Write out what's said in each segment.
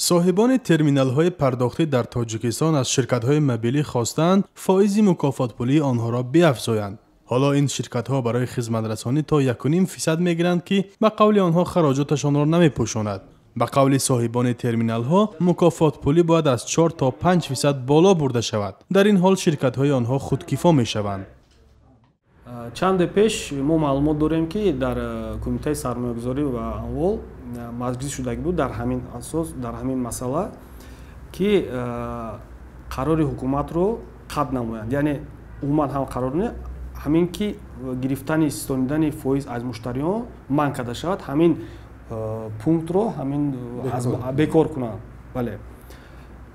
Соҳибони терминалҳои пардохтӣ дар Тоҷикистон аз ширкатҳои мобилӣ хостанд фоизи мукофотпулии онҳоро биафзоянд. Ҳоло ин ширкатҳо барои хизматрасонӣ то 1,5% мегиранд, ки ба қавли онҳо хароҷоташонро намепӯшонад. Ба қавли соҳибони терминалҳо мукофотпулӣ бояд аз 4 то 5% боло бурда шавад. Дар ин ҳол ширкатҳои онҳо худкифо мешаванд. Чанде пеш мо маълумот дорем, ки дар Кумитаи сармоягузорӣ ва амвол маҷлис шудагӣ буд дар ҳамин асос, дар ҳамин масъала, ки қарори ҳукуматро қатъ намоянд. Яъне умуман ҳам қарор не, ҳамин ки гирифтани ситонидани фоиз аз муштариён манъ карда шавад, ҳамин пунктро ҳамин бекор кунанд. Бале,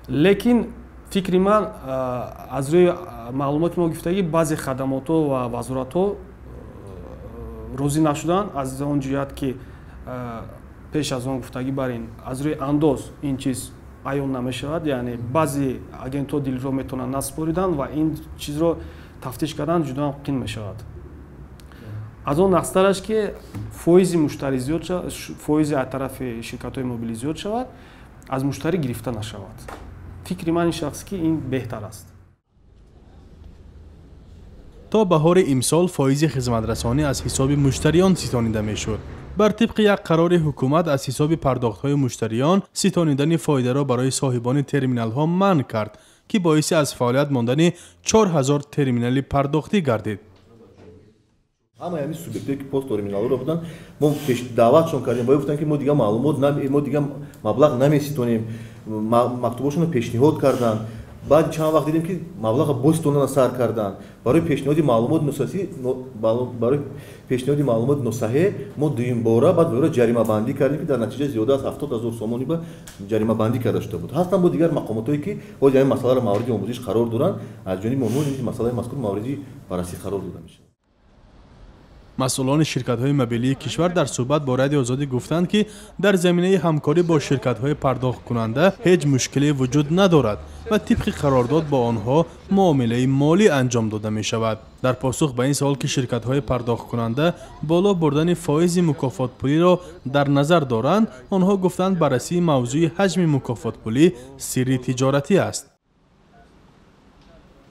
лекин фикри ман, аз рӯи маълумоти мо гирифтагӣ, баъзе хадамотҳо ва вазоратҳо розӣ нашуданд аз он ҷиҳат, ки пеш аз он гуфтагӣ бар ин аз рӯи андоз ин чиз аён намешавад. Яъне баъзе агентҳо дилро метавонанд насупориданд ва ин чизро тафтиш кардан ҷудоам қин мешавад. Аз он нақстараш, ки фоизи муштарӣ зиёд шавад, фоизи аз тарафи ширкатҳои мобилӣ зиёд шавад, аз муштарӣ гирифта нашавад. Фикри ман ин шахс, ки ин беҳтар аст. То баҳори имсол фоизи хизматрасонӣ аз ҳисоби муштариён ситонида мешуд. Бар тибқи як қарори ҳукумат аз ҳисоби пардохтҳои муштариён ситонидани фоидаро барои соҳибони терминалҳо манъ кард, ки боиси аз фаъолият мондани 4000 терминали пардохтӣ гардид. Ҳамаи ҳамин субъектҳое, ки посттерминалҳоро буданд, мо пеш даъватшон кардем ва гуфтанд, ки мо дигар маълумот, мо дигар маблағ намеситонем. Мактубошонро пешниҳод карданд. Баъди чанд вақт дидем, ки маблағро боз ситонана сар карданд. Барои пешниҳоди маълумоти носаҳеҳ мо дуюмбора баъд вайро ҷаримабандӣ кардем, ки дар натиҷа зиёда аз 70 000 сомонӣ ба ҷаримабандӣ карда шуда буд. Ҳастанд бо дигар мақомотҳое, ки ҳозир ҳамин масъаларо мавриди омӯзиш қарор доранд. Аз ҷониби онҳо масъалаи мазкур мавриди баррасӣ қарор дода мешавад. Масъулони ширкатҳои мобилии кишвар дар суҳбат бо Радиои Озодӣ гуфтанд, ки дар заминаи ҳамкорӣ бо ширкатҳои пардохткунанда ҳеҷ мушкиле вуҷуд надорад ва тибқи қарордод бо онҳо муомилаи молӣ анҷом дода мешавад. Дар посух ба ин савол, ки ширкатҳои пардохткунанда боло бурдани фоизи мукофотпулиро дар назар доранд, онҳо гуфтанд, баррасии мавзӯи ҳаҷми мукофотпулӣ сирри тиҷоратӣ аст.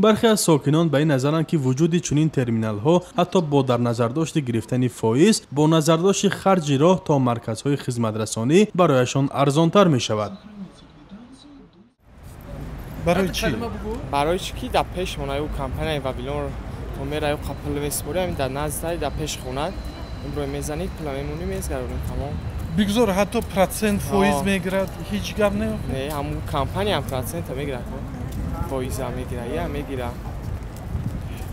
Бархе аз сокинон ба ин назаранд, ки вуҷуди чунин терминалҳо ҳатто бо дар назардошти гирифтани фоиз, бо назардошти харҷи роҳ то марказҳои хизматрасонӣ барояшон арзонтар мешавад. Барои чӣ? Барои чӣ ки дар пеш хона ю компанияи Вавилон то мераю пул месупорӣ, ҳамин дар назди дар пеш хона имрӯ мезанӣ, пула мемонӣ, мезгаронӣ, тамом. Бигзор ҳатто процент, фоиз мегирад, ҳеҷ гап не. Не, ҳамун компанияам процента мегирад, фоиза мегира, я мегира.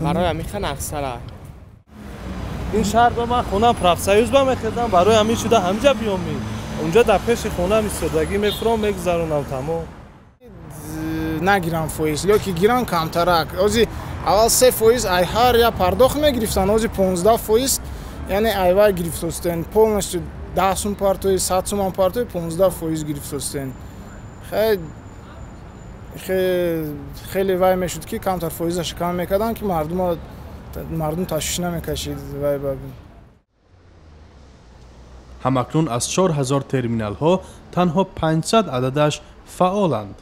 Барои ҳамин ха нақсара. Ин шаҳр ба ман хонам Профсоюз ба мехезам, барои ҳамин шуда ҳамҷа биём. Унҷа дар пеши хонам истодагӣ, мефуром, мегузаронам, тамом. Нагирам фоиз ё ки гирам камтарак. Ози аввал 3% ай ҳар я пардохт мегирифтанд, ози 15%, яъне айвай гирифтостен полностью. 10 сум партои, 100 сумам партои, 15% гирифтостен. Хай, хеле вай мешуд, ки камтар фоизаш кам мекарданд, ки мардум ташвиш намекашид вай ба. Ҳамакнун аз 4000 терминалҳо танҳо 500 ададаш фаъоланд.